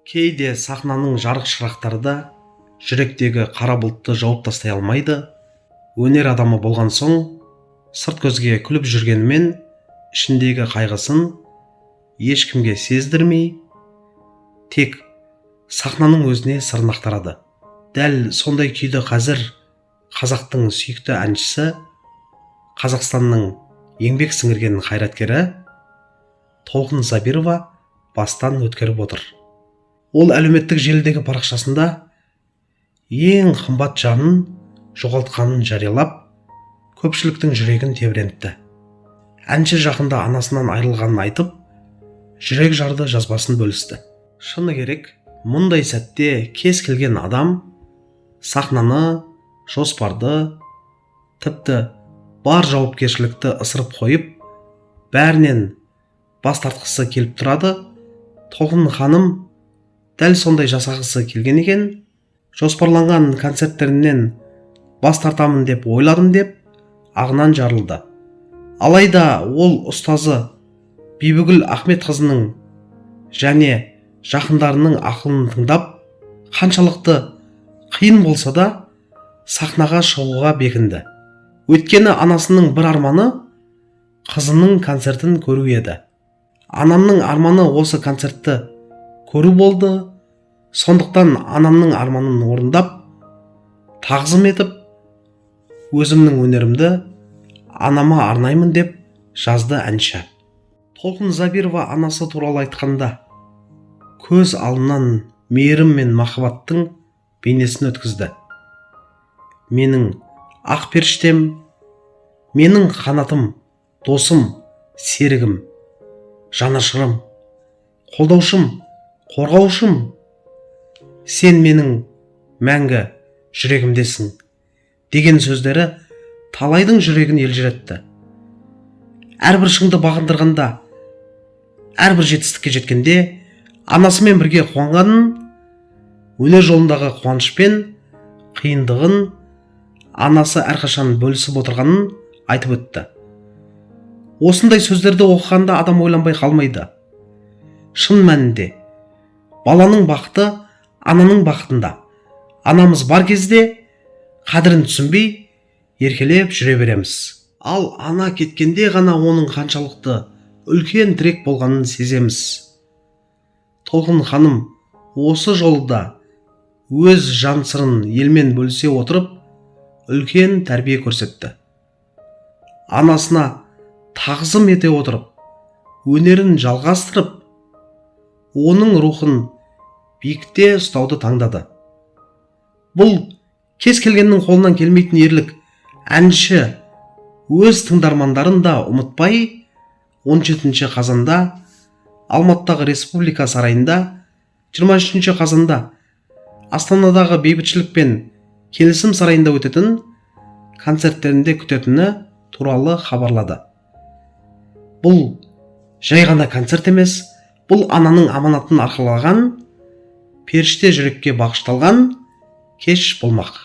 Кейде сахнаның жарық шырақтары да жүректегі қара бұлтты жауып тастай алмайды. Өнер адамы болған соң, сырт көзге күліп жүргенімен, ішіндегі қайғысын ешкімге сездірмей, тек сахнаның өзіне сырын ақтарады. Дәл сондай күйді қазір қазақтың сүйікті әншісі, Қазақстанның еңбек сіңірген қайраткері Толқын Забирова бастан өткеріп отыр. Ол әлеуметтік желідегі парақшасында ең қымбат жанын жоғалтқанын жариялап, көпшіліктің жүрегін тебірентті. Әнші жақында анасынан айырылғанын айтып, жүрек жарды жазбасын бөлісті. Шыны керек, мұндай сәтте кез келген адам сахнаны, жоспарды, тіпті бар жауапкершілікті ысырып қойып, бәрінен бас тартқысы келіп тұрады. Толқын ханым дәл сондай жасағысы келген екен. «Жоспарланған концерттерімнен бас тартамын деп ойладым», – деп ағынан жарылды. Алайда ол ұстазы Бибігүл Ахметқызының және жақындарының ақылын тыңдап, қаншалықты қиын болса да, сахнаға шығуға бекінді. Өйткені анасының бір арманы қызының концертін көру еді. «Анамның арманы осы концертті көру болды. Сондықтан анамның арманын орындап, тағзым етіп, өзімнің өнерімді анама арнаймын», – деп жазды әнші. Толқын Забирова анасы туралы айтқанда, көз алдынан мейірім мен махаббаттың бейнесін өткізді. «Менің ақ періштем, менің қанатым, досым, серігім, жанашырым, қолдаушым, қорғаушым. Сен менің мәңгі жүрегімдесің», – деген сөздері талайдың жүрегін елжіретті. Әрбір шыңды бағындырғанда, әрбір жетістікке жеткенде анасымен бірге қуанғанын, өнер жолындағы қуаныш пен қиындығын анасы әрқашан бөлісіп отырғанын айтып өтті. Осындай сөздерді оқығанда адам ойланбай қалмайды. Шын мәнінде, баланың бақыты ананың бақытында. Анамыз бар кезде қадірін түсінбей, еркелеп жүре береміз. Ал ана кеткенде ғана оның қаншалықты үлкен тірек болғанын сеземіз. Толқын ханым осы жолы да өз жан сырын елмен бөлісе отырып, үлкен тәрбие көрсетті. Анасына тағзым ете отырып, өнерін жалғастырып, оның рухын биікте ұстауды таңдады. Бұл кез келгеннің қолынан келмейтін ерлік. Әнші өз тыңдармандарын да ұмытпай, 17 қазанда Алматыдағы Республика сарайында, 23 қазанда Астанадағы Бейбітшілік пен келісім сарайында өтетін концерттерінде күтетіні туралы хабарлады. Бұл жай ғана концерт емес, бұл ананың аманатын арқалаған періште жүрекке бағышталған кеш болмақ.